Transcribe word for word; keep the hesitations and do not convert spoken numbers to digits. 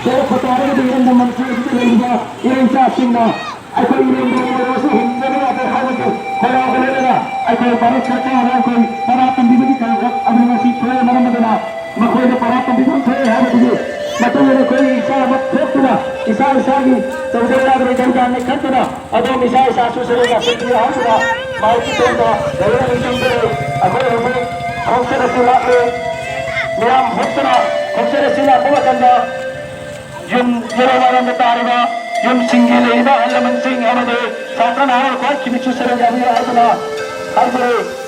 ꯁꯣꯔ ꯐꯠꯇ ꯍꯥꯏꯔꯒꯗꯤ ꯏꯔꯝꯗꯝ ꯃꯅꯤꯄꯨꯔ ꯑꯁꯤꯗ ꯂꯩꯔꯤꯕ ꯏꯔꯩꯆꯥꯁꯤꯡꯅ ꯑꯩꯈꯣꯏ ꯏꯔꯝꯗꯝ ꯑꯣꯏꯔꯕꯁꯨ ꯍꯤꯡꯗꯕ ꯌꯥꯗꯦ ꯍꯥꯏꯕꯒꯤ ꯈꯣꯜꯂꯥꯎꯕ ꯂꯣꯏꯅꯅ ꯑꯩꯈꯣꯏ ꯚꯥꯔꯠ ꯁꯔꯀꯥꯔꯅ ꯑꯩꯈꯣꯏ ꯄꯔꯥ ꯇꯝꯕꯤꯕꯒꯤ ꯊꯧꯔꯝ ꯑꯗꯨ ꯉꯁꯤ ꯊꯣꯛꯑꯦ꯫ ꯃꯔꯝ ꯑꯗꯨꯅ ꯃꯈꯣꯏꯅ ꯄꯔꯥ ꯇꯝꯕꯤꯐꯝ ꯊꯣꯛꯑꯦ ꯍꯥꯏꯕꯗꯨꯒꯤ ꯃꯇꯨꯡ ꯏꯟꯅ ꯑꯩꯈꯣꯏ ꯏꯁꯥꯃꯛ ꯊꯣꯛꯇꯨꯅ ꯏꯁꯥ ꯏꯁꯥꯒꯤ ꯇꯧꯗꯕ ꯌꯥꯗꯕ ꯏꯊꯧꯗꯥꯡꯅꯤ ꯈꯟꯗꯨꯅ ꯑꯗꯣꯝ ꯏꯁꯥ ꯏꯁꯥꯁꯨ ꯁꯔꯨꯛ ꯌꯥꯁꯤꯟꯕꯤꯌꯨ ꯍꯥꯏꯗꯨꯅ ꯃꯥꯏꯀꯤ ꯇꯦꯡꯗ ꯂꯩꯔꯒ ꯅꯤꯡꯁꯤꯡꯖꯔꯤ꯫ ꯑꯩꯈꯣꯏ ꯍꯧꯖꯤꯛ ꯈꯣꯡꯆꯠ ꯑꯁꯤ ꯂꯥꯛꯂꯦ꯫ ꯃꯤꯌꯥꯝ ꯍꯨꯞꯇꯨꯅ ꯈꯣꯡꯆꯠ ꯑꯁꯤ ꯂꯥꯛꯄ ꯃꯇꯝꯗ ꯌꯨꯝ ꯌꯦꯜꯂꯣ ꯃꯔꯝꯗ ꯇꯥꯔꯤꯕ ꯌꯨꯝꯁꯤꯡꯒꯤ ꯂꯩꯔꯤꯕ ꯑꯍꯜ ꯂꯃꯟꯁꯤꯡ ꯑꯃꯗꯤ ꯁꯥꯇ꯭ꯔ ꯅꯍꯥꯔꯣꯜ ꯈ꯭ꯋꯥꯏ ꯈꯤꯃꯤꯠꯁꯨ ꯁꯔꯨꯛ ꯌꯥꯕꯤꯌꯨ ꯍꯥꯏꯗꯨꯅ ꯍꯥꯏꯖꯔꯤ꯫